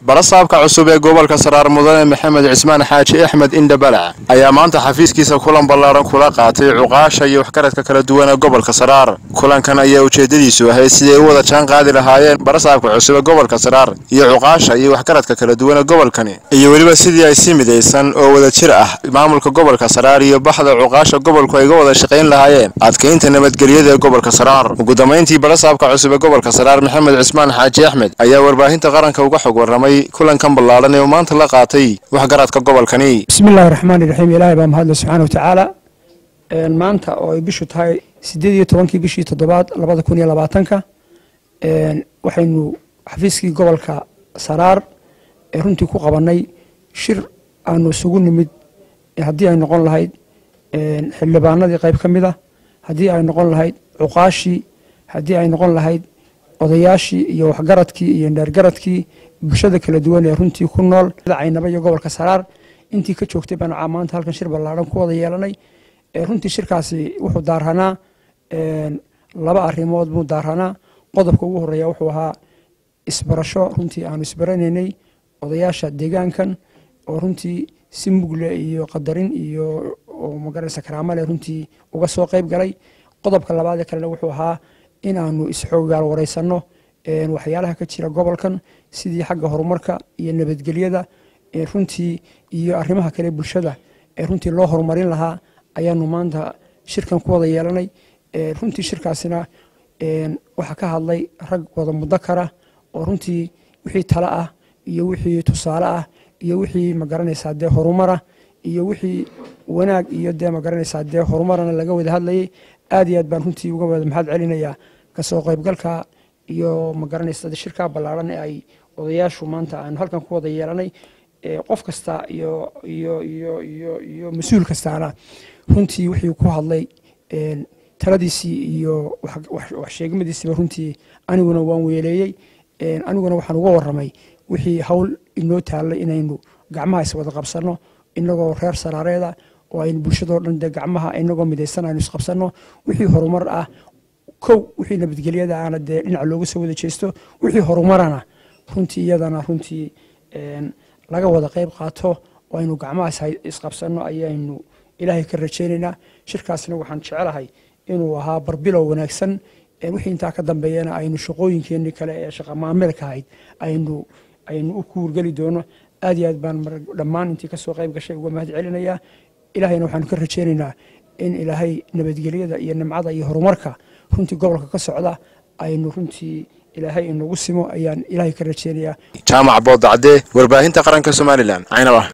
Barasaabka cusub ee gobolka Saraar, Mudane Maxamed Cismaan Xaaji Axmed Indhabalac, ayaa maanta xafiiskiisa kulan ballaaran kula qaatay cuqaasha iyo waxgaradka kala duwan ee gobolka Saraar. Kulankan ayaa ujeedadiisu ahayd sidii ay u wada jaan qaadi lahaayeen barasaabka cusub ee gobolka Saraar iyo cuqaasha iyo waxgaradka kala duwan ee gobolkani, iyo weliba sidii ay si midaysan oo wada jir ah maamulka gobolka Saraar iyo baxda cuqaasha gobolku ay uga wada shaqayn lahaayeen adkeynta nabadgelyada ee gobolka Saraar. Ugu dambayntii, barasaabka cusub ee gobolka Saraar Maxamed Cismaan Xaaji Axmed ayaa warbaahinta qaranka uga xog warramay kulankan ballaaran ee uu maanta la qaatay waxgaradka gobolkani. Bismi illaahi raxmaani raxiim. Ilaahay baa mahadle subxaana wa tacaala. Maanta oo ay bishu tahay 18-kii bishii toddobaad 2020-ka, waxaynu xafiiskii gobolka Saraar ee runtii ku qabannay shir aanu isugu nimid, haddii ay noqon lahayd xildhibaanadii qayb ka mid ah, haddii ay noqon lahayd cuqaashii, haddii ay noqon lahayd odayaashii iyo waxgaradkii iyo dheergaradkii bulshada kala duwan ee runtii ku nool Caynaba iyo gobolka Saraar intii ka joogtay baanu maanta halkan shir ballaaran ku wada yeelanay. Runtii shirkaasi wuxuu daaranaa laba arrimood buu daaranaa. Qodobka ugu horeeya wuxuu ahaa isbarasho runtii aanu isbaranaynay odayaasha deegaankan, oo runtii si mugle iyo qadarin iyo magaranaysa karaamo leh runtii uga soo qayb galay. Qodobka labaad ee kalena wuxuu ahaa in aanu isxoogaal wareysanno waxyaalaha ka jira gobolkan, sidii xagga horumarka iyo nabadgelyada runtii iyo arrimaha kale bulshada ee runtii loo horumarin lahaa ayaanu maanta shirkan ku wada yeelanay. Runtii shirkaasina waxaa ka hadlay rag wada mudakara oo runtii wixii talo ah iyo wixii tusaale ah iyo wixii magaranaysaa dee horumara iyo wixii wanaag iyo dee magaranaysaa dee horumarana laga wada hadlayay. Aad iyo aad baan runtii uga wada mahad celinayaa kasoo qaybgalka iyo magaranaysa shirkaa ballaaran ee ay odayaashu maanta aanu halkan ku wada yeelanay. Qof kasta iyo iyo iyo iyo iyo mas-uul kastaana runtii wixii ku hadlay taladiisii iyo wax sheegmadiisiiba runtii aniguna waan weeleeyey, aniguna waxaan uga warramay wixii hawl inoo taallay inaynu gacmaha iswada qabsanno inagoo reer Saraareeda oo aynu bulshadoo dhan dee gacmaha inagoo midaysan aynu isqabsanno, wixii horumar ah kow, wixii nabadgelyada aana dee dhinac looga soo wada jeesto, wixii horumarana runtii iyadana runtii laga wada qayb qaato oo aynu gacmaha isqabsanno ayaynu Ilaahay ka rajaynaynaa. Shirkaasna waxaan jecelahay inuu ahaa barbilow wanaagsan, wixii intaa ka dambeeyana aynu shaqooyinkeenii kale ee shaqa maamilka ahayd aynu u kuurgeli doono. Aad iyo aad baan dhammaan intii kasoo qayb gashay uga mahad celinayaa. Ilaahayna waxaanu ka rajaynaynaa in Ilaahay nabadgelyada iyo nimcada iyo horumarka runtii gobolka ka socda aynu runtii Ilaahay inagu simo ayaan Ilaahay ka rajaynayaa. Jaamac Boodacde, warbaahinta qaranka Somalilan, Caynaba.